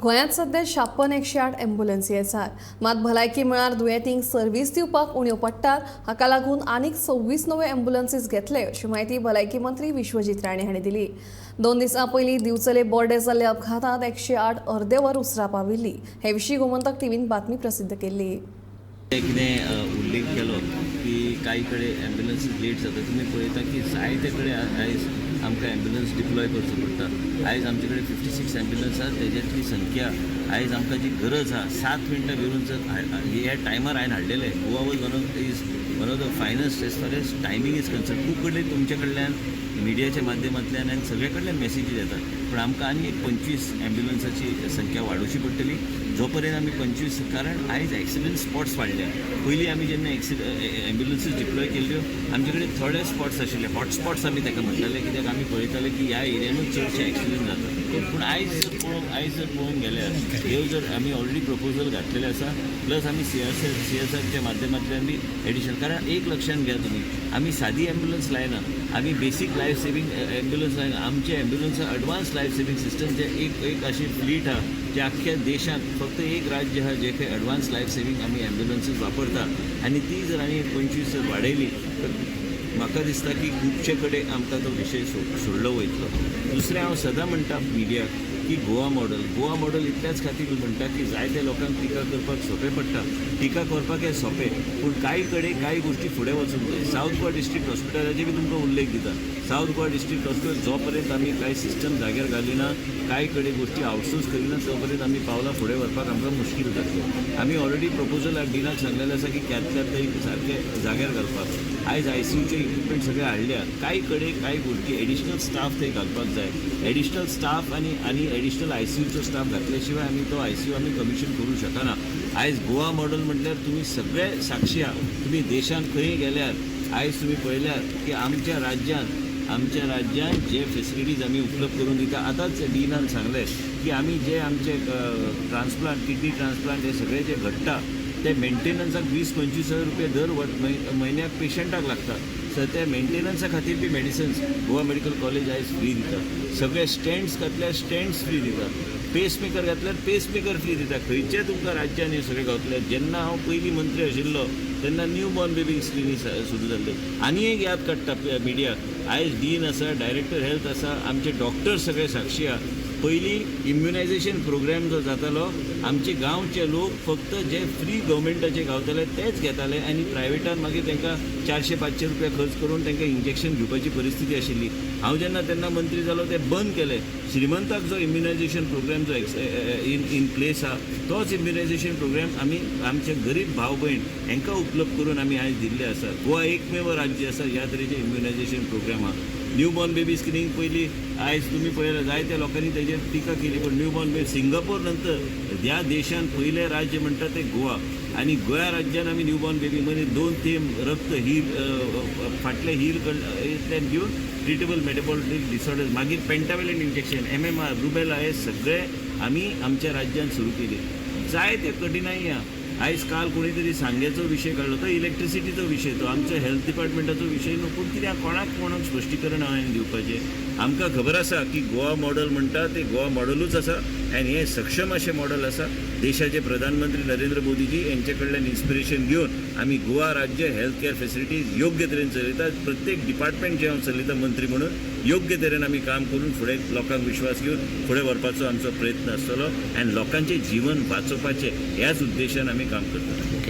गोंयांत सध्या 56 108 एम्ब्युलन्सी आसात. मात भलायकी मळार दुयेंतींक सर्वीस दिवपाक उण्यो पडटात. हाका लागून आनीक 26 नव्यो एम्ब्युलन्सीस घेतले, अशी म्हायती भलायकी मंत्री विश्वजीत राणे हांणी दिली. 2 दिसां पयलीं दिवचले बोर्डे जाल्ल्या अपघातांत 108 अर्दे वर उसरां पाविल्ली. हे विशीं गोमंतक टीव्हीन बातमी प्रसिद्ध केल्ली. कितें उल्लेख केलो की कांय कडेन एम्ब्युलन्सीस लेट जाता. तुमी पळयता की जायते कडेन आयज आमकां एम्ब्युलन्स डिप्लॉय करचो पडटा. आयज आमचे कडेन 56 एम्ब्युलन्स आसा. तेज्यातली संख्या आयज आमकां जी गरज आहा, 7 मिनटां भितर जर ह्या टायमार हांवें हाडलेलें. Goa was one of is one of the finest as far as timing is concern. खूब कडेन तुमच्या कडल्यान, मिडियाच्या माध्यमांतल्यान आनी सगळे कडल्यान मॅसेजीस येतात, पूण आमकां आनी एक 25 एम्ब्युलन्साची संख्या वाडोवची पडटली. जो पर्यंत आमी 25, कारण आयज एक्सिडंट स्पॉट्स वाडल्या. पयलीं आमी जेन्ना एम्ब्युलन्सीस डिप्लॉय केल्ल्यो, आमचे कडेन थोडे स्पॉट्स आशिल्ले. हॉटस्पॉट्स आमी ताका म्हणटाले, कित्याक आमी पळयताले की ह्या एरियानूच चडशे एक्सिडंट जाता. पूण आयज जर पळोवंक गेल्यार, ह्यो जर आमी ऑलरेडी प्रपोजल घातलेले आसा, प्लस आमी सीएसआरच्या माध्यमांतल्यान बी एडिशनल. कारण एक लक्षांत घ्या तुमी, आमी सादी एम्ब्युलन्स लायना, आमी बेसीक लायफ सेवींग एम्ब्युलन्स लायना. आमचे ambulance advance life saving system, जे एक एक अशी फ्लीट आहा जे आख्ख्या देशांत फक्त एक राज्य आहा जे खंय एडवान्स लायफ सेवींग आमी एम्ब्युलन्सीस वापरता. आनी ती जर आनी 25 जर वाडयली तर म्हाका दिसता की खुबशे कडेन आमकां तो विशय सोडलो वयतलो. दुसरें, हांव सदां म्हणटा मिडियाक की गोवा मॉडल, गोवा मॉडल इतल्याच खातीर म्हणटा की जायते लोकांक टिका करपाक सोंपें पडटा. टिका करपाक हें सोंपें, पूण कांय कडेन कांय गोश्टी फुडें वचूंक जाय. सावथ गोवा डिस्ट्रिक्ट हॉस्पिटलाचे बी तुमकां उल्लेख दिता. सावथ गोवा डिस्ट्रिक्ट हॉस्पिटल जो पर्यंत आमी कांय सिस्टम जाग्यार घालिना, कांय कडेन गोश्टी आउटसोर्स करिना, तो पर्यंत आमी पावलां फुडें व्हरपाक आमकां मुश्कील जातलें. आमी ऑलरेडी प्रपोजल डिनाक सांगलेलें आसा की कॅथलॅब थंय सारकें जाग्यार घालपाक. आयज आयसीयूचे इक्विपमेंट सगळे हाडल्या. कांय कडेन कांय गोश्टी एडिशनल स्टाफ थंय घालपाक जाय. एडिशनल स्टाफ आनी आनी एडिशनल आयसीयूचो स्टाफ घातल्या शिवाय आमी तो आयसीयू आमी कमिशन करूं शकना. आयज गोवा मॉडल म्हटल्यार तुमी सगळे साक्षी आहा. तुमी देशांत खंय गेल्यार, आयज तुमी पळयल्यार की आमच्या राज्यान जे फेसिलिटीज आमी उपलब्ध करून दिता. आतांच डिनान सांगलें की आमी जे आमचे ट्रान्सप्लांट, किडनी ट्रान्सप्लांट हे सगळे जे घडटा, ते मेंटेनन्साक 20-25 हजार रुपया दर म्हयन्याक पेशंटाक लागता. सो ते मेंटेनन्सा खातीर बी मेडिसिन्स गोवा मेडिकल कॉलेज आयज फ्री दिता. सगळे स्टेंट्स घातल्यार स्टेंट्स फ्री दिता. पेसमेकर घातल्यार पेसमेकर फ्री दिता. खंयच्या तुमकां राज्यान हें सगळें गावतलें? जेन्ना हांव पयलीं मंत्री आशिल्लो तेन्ना न्यू बॉर्न बेबी स्क्रिनींग सुरू जाल्लें. आनी एक याद काडटा मिडियाक, आयज डीन आसा, डायरेक्टर हेल्थ आसा, आमचे डॉक्टर्स सगळे साक्षी आहा. पयलीं इम्युनायझेशन प्रोग्राम जो जातालो, आमचे गांवचे लोक फक्त जे फ्री गव्हर्मेंटाचे गावताले तेच घेताले आनी प्रायवेटान मागीर तांकां 400-500 रुपया खर्च करून तांकां इंजेक्शन घेवपाची परिस्थिती आशिल्ली. हांव जेन्ना तेन्ना मंत्री जालो, ते बंद केले. श्रीमंताक जो इम्युनायझेशन प्रोग्राम जो इन इन प्लेस आहा, तोच इम्युनायझेशन प्रोग्राम आमी आमचे गरीब भाव भयण हांकां उपलब्ध करून आमी आयज दिल्ले आसा. गोवा एकमेव राज्य आसा ह्या तरेचे इम्युनायझेशन प्रोग्राम आहा. न्यू बॉर्न बेबी स्क्रिनींग पयलीं, आयज तुमी पळयला, जायत्या लोकांनी तेजेर टिका केली, पण न्यू बॉर्न बेबी सिंगापूर नंतर ह्या देशान पयलें राज्य म्हणटा तें गोवा. आनी गोंया राज्यान आमी न्यू बॉर्न बेबी मध्ये 2 थेंब रक्त हील फाटले हील इतल्यान घेवन ट्रिटेबल मेटाबॉलिक डिसऑर्डर्स, मागीर पेंटावेलंट इंजेक्शन, एमएमआर, रुबेला हे सगळे आमी आमच्या राज्यान सुरू केले. जायते कठिनाई आहा. आयज काल कोणी तरी सांग्याचो विशय काडलो, तो इलेक्ट्रिसिटीचो विशय, तो आमचो हेल्थ डिपार्टमेंटाचो विशय न्हू. पूण कित्याक कोणाक कोणाक स्पश्टीकरण हांवें दिवपाचें? आमकां खबर आसा की गोवा मॉडल म्हणटा ते गोवा मॉडलूच आसा आनी हें सक्षम अशें मॉडल आसा. देशाचे प्रधानमंत्री नरेंद्र मोदीजी यांचे कडल्यान इन्स्पिरेशन घेवन आमी गोवा राज्य हेल्थ केअर फेसिलिटीज योग्य तरेन चलयतात. प्रत्येक डिपार्टमेंट जें हांव चलयता मंत्री म्हणून, योग्य तरेन आमी काम करून फुडें लोकांक विश्वास घेवन फुडें व्हरपाचो आमचो प्रयत्न आसतलो आनी लोकांचें जीवन वाचोवपाचें ह्याच उद्देशान आमी काम करतले.